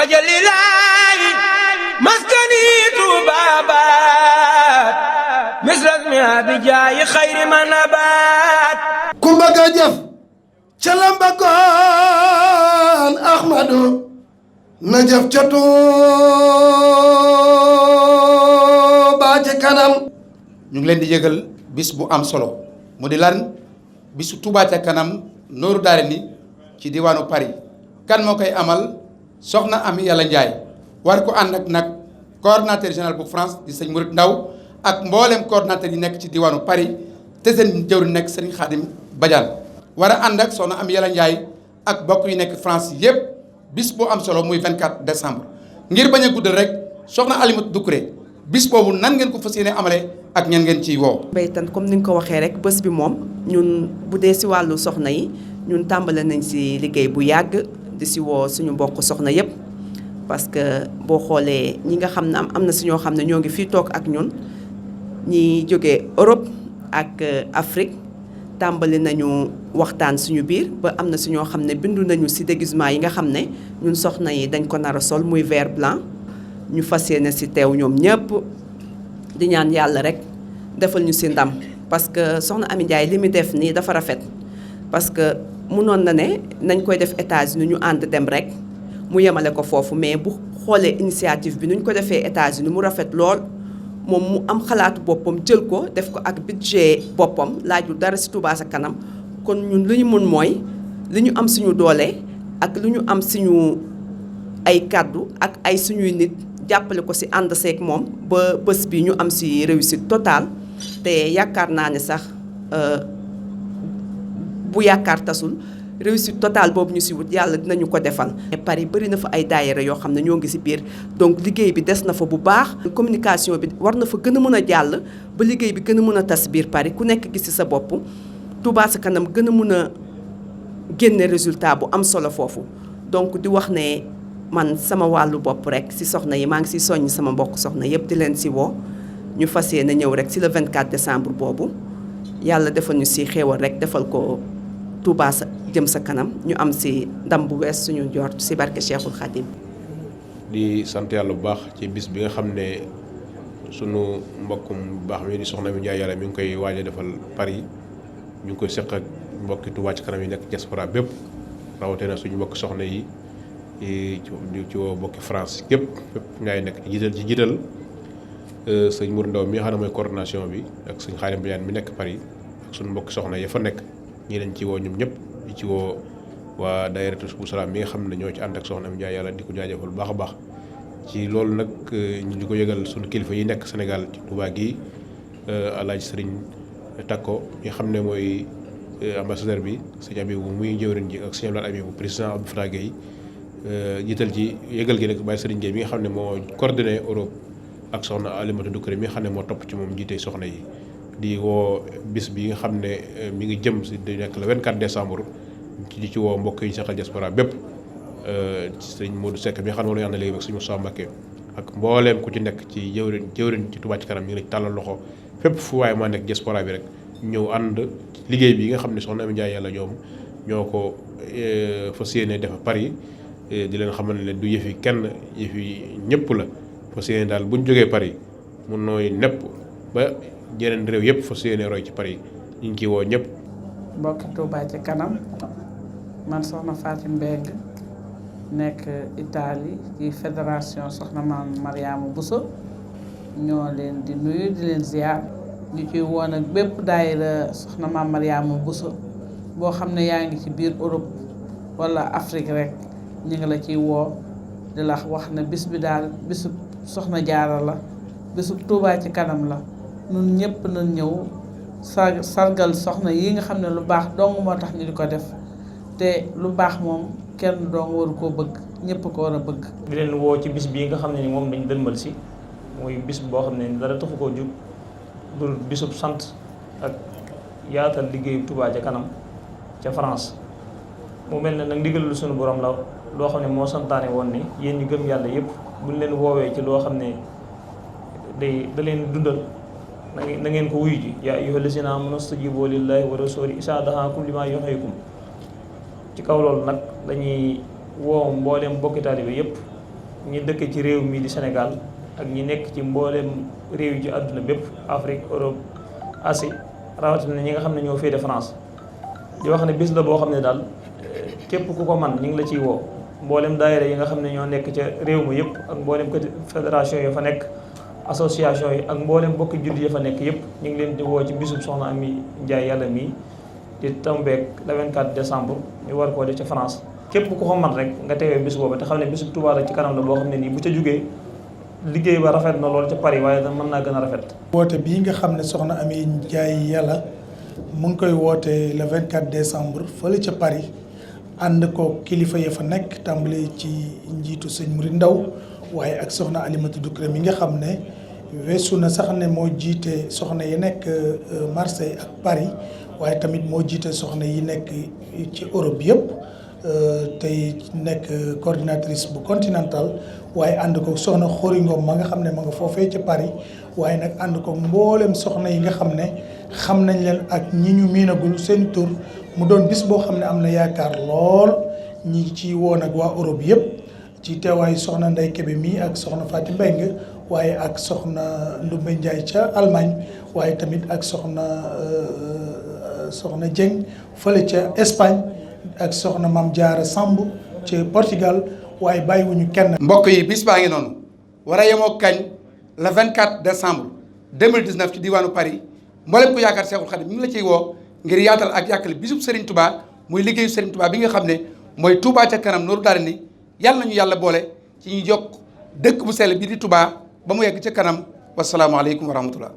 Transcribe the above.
wajalilaayi maskani tuubaabaat misras mi abijaayi xayri manabaat ku bëgg a jëf ca lambakoon Ahmadu na jëf ca Tuubaa ci kanam. ñu ngi leen di yëgal bis bu am solo mu di lan bisu Touba ca kanam nooru daare ni ci diwaanu Paris. kan moo koy amal soxna Amy Yalla Ndiaye war ko ànd ak nag coordonnateur général bu France di sëñ Murit Ndaw ak mboolem coordonnateur yi nekk ci diwaanu Paris te seen jëwri nekk sëñ Xaadim Badiane war a ànd ak soxna Amy Yalla Ndiaye ak bokk yu nekk France yëpp bis boo am solo muy 24 décembre ngir bañ a guddal rek soxna Alimatu Doucouré bis boobu nan ngeen ko fas yéene amale ak ñan ngeen ciy woo. Baytan comme ni nga ko waxee rek bés bi moom ñun bu dee si wàllu soxna yi ñun tàmbale nañ si liggéey bu yàgg di si woo suñu mbokk soxna yëpp parce que boo xoolee ñi nga xam ne am na si ñoo xam ne ñoo ngi fii toog ak ñun ñi jógee Europe ak Afrique tàmbali nañu waxtaan suñu biir ba am na si ñoo xam ne bindu nañu si déguisement yi nga xam ne ñun soxna yi dañ ko nar a sol muy vert blanc ñu fas yéene si teew ñoom ñëpp di ñaan yàlla rek defal ñu si ndam parce que soxna Amy Ndiaye li mu def nii dafa rafet parce que mënoon na ne nañ koy def États-Unis ñu ànd dem rek mu yemale ko foofu mais bu xoolee initiative bi nuñ ko defee États-Unis mu rafet lool moom mu am xalaatu boppam jël ko def ko ak budget boppam laaju dara si Touba ca kanam kon ñun li ñu mën mooy li ñu am suñu doole ak li ñu am suñu ay kàddu ak ay suñuy nit jàppale ko si ànd seeg moom ba bés bi ñu am si réussite totale te yaakaar naa ne sax bu yaakaar tasul réussite totale boobu ñu si wut yàlla dinañu ko defal. Paris bëri na fa ay daayira yoo xam ne ñoo ngi si biir donc liggéey bi des na fa bu baax. communication bi war na fa gën a mën a jàll ba liggéey bi gën a mën a tas biir Paris ku nekk gis si sa bopp Touba ca kanam gën a mën a génne résultat bu am solo foofu donc di wax ne. man sama wàllu bopp rek si soxna yi maa ngi si soññ sama mbokk soxna yëpp di leen si woo ñu fas yéene ñëw rek si le 24 décembre boobu yàlla defal ñu si xéewal rek defal ko Touba sa jëm sa kanam ñu am si ndam bu wees suñu jort si barke Cheikhul Khadim. di sant yàlla bu baax ci bis bi nga xam ne sunu mbokkum bu baax mi di soxna Amy Ndiaye Yalla mi ngi koy waaj a defal Paris ñu ngi koy seq ak mbokki Touba ci kanam yi nekk diaspora bépp rawatina suñu mbokk soxna yi. ci woo bokki France yëpp ngay nekk ci jiital sëñ Mour Ndaw mi nga xam ne mooy coordination bi ak sëñ Xaadim Badiane mi nekk Paris ak suñu mbokki soxna ya fa nekk ñii lañ ci woo ñoom ñëpp di ci woo waa daayiratu bu salaam mi nga xam ne ñoo ci ànd ak soxna Amy Ndiaye Yalla di ko jaajëfal bu baax a baax ci loolu nag ñu di ko yëgal suñu kilifa yi nekk Sénégal ci Touba gi Alaaji Sëriñ Takko mi nga xam ne mooy ambassadeur bi sëñ Abibou muy jëwriñ ji ak sëñ Abdoulaye Abibou président Abdou Fatah Gueye jiital ci yëgal gi nag Baye Serigne Gueye mi nga xam ne moo coordonné Europe ak soxna Alimatu Doucouré mi nga xam ne moo topp ci moom jiite soxna yi di woo bis bi nga xam ne mi ngi jëm si di nekk le 24 décembre di ci woo mbokk yi ñu saxal diaspora bépp sëñ Modou Seck mi nga xam ne moom la ñu ànd léegi ak suñu Moussa Mbacké ak mbooleem ku ci nekk ci jëwriñ ci Touba ci kanam ñu ngi la ci tàllal loxo fépp fu waaye maa nekk diaspora bi rek ñëw ànd liggéey bi nga xam ne soxna Amy Ndiaye Yalla ñoom ñoo ko fas yéene def Paris di leen xamal ne du yëfi kenn yëfi ñëpp la fas yéene daal bu ñu jógee Paris mun nooy nepp ba yeneen réew yëpp fas yéene roy ci Paris ñu ngi ciy woo ñëpp. mbokki Touba ci kanam man soxna Fatim Mbengue nekk Italie ci fédération soxna Maam Mariama Bousso ñoo leen di nuyu di leen ziar ñu ciy woo nag bépp daayira soxna Maam Mariama Bousso boo xam ne yaa ngi ci biir Europe wala Afrique rek. ñu ngi la ciy woo di la wax ne bis bi daal bisu soxna Jaara la bisu Touba ci kanam la ñun ñëpp nañ ñëw sargal soxna yi nga xam ne lu baax dong moo tax ñu di ko def te lu baax moom kenn dong waru koo bëgg ñëpp ko war a bëgg. di leen woo ci bis bii nga xam ne ni moom dañ dënmal si muy bis boo xam ne dara taxu koo jug dul bisub sant ak yaatal liggéeyu Touba ca kanam ca France mu mel ne nag ndigalul suñu borom la. loo xam ne moo santaane woon ni yéen ñi gëm yàlla yëpp buñ leen woowee ci loo xam ne da leen dundal na ngeen ko wuyu ji yaa ayyuhal lazina amanu stajibu lillahi wa rasuli isaa dahaakum limaa yuhyikum ci kaw loolu nag dañuy woo mbooleem bokki taalibe yëpp ñi dëkk ci réew mi di Sénégal ak ñi nekk ci mbooleem réew yi ci àdduna bépp Afrique Europe Asie rawatina ñi nga xam ne ñoo féete France di wax ne bis la boo xam ne daal képp ku ko man ñu ngi la ciy woo mboolem daayira yi nga xam ne ñoo nekk ca réew ma yëpp ak mboolem fédération yi fa nekk association yi ak mboolem bokki jullit yi fa nekk yëpp ñu ngi leen di woo ci bisub soxna Amy Ndiaye Yàlla mii di tombeek le 24 décembre ñu war koo def ca France képp ku ko man rek nga teewee bis boobu te xam ne bisub Touba la ci kanam la boo xam ne nii bu ca jógee liggéey ba rafet na lool ca Paris waaye mën naa gën a rafet. woote bii nga xam ne soxna Amy Ndiaye Yàlla mu ngi koy woote le 24 décembre fële ca Paris ànd ko kilifa ya fa nekk tàmbale ci njiitu sëñ Mouride Ndaw waaye ak soxna Alimatu Dukré mi nga xam ne weesu na sax ne moo jiite soxna yi nekk Marseille ak Paris waaye tamit moo jiite soxna yi nekk ci Europe yëpp tey nekk coordinatrice bu continental waaye ànd ko soxna Xori Ngom ma nga xam ne ma nga foofee ca Paris waaye nag ànd ko mboolem soxna yi nga xam ne xam nañ leen ak ñi ñu miinagul seen tur mu doon bis boo xam ne am na yaakaar lool ñi ci woon ak waa Europe yëpp ci teewaayu soxna Ndey Kebe mii ak soxna Fatou Mbeng waaye ak soxna Ndumbe Ndiaye ca Allemagne waaye tamit ak soxna Dieng fële ca Espagne ak soxna Mame Diarra Samb ca Portugal waaye bàyyiwuñu kenn. mbokk yi bis baa ngi noonu war a yemoo kañ le 24 décembre 2019 ci diwaanu Paris mboolem ku yaakaar Seexul Xadim mi ngi la ciy woo ngir yaatal ak yàkkale bisub Serigne Touba muy liggéeyu Serigne Touba bi nga xam ne mooy Touba ca kanam nooru daara ni yàlla nañu yàlla boole ci ñu jokk dëkk bu sell bi di Touba ba mu yegg ca kanam wasalaamaaleykum wa rahmatullah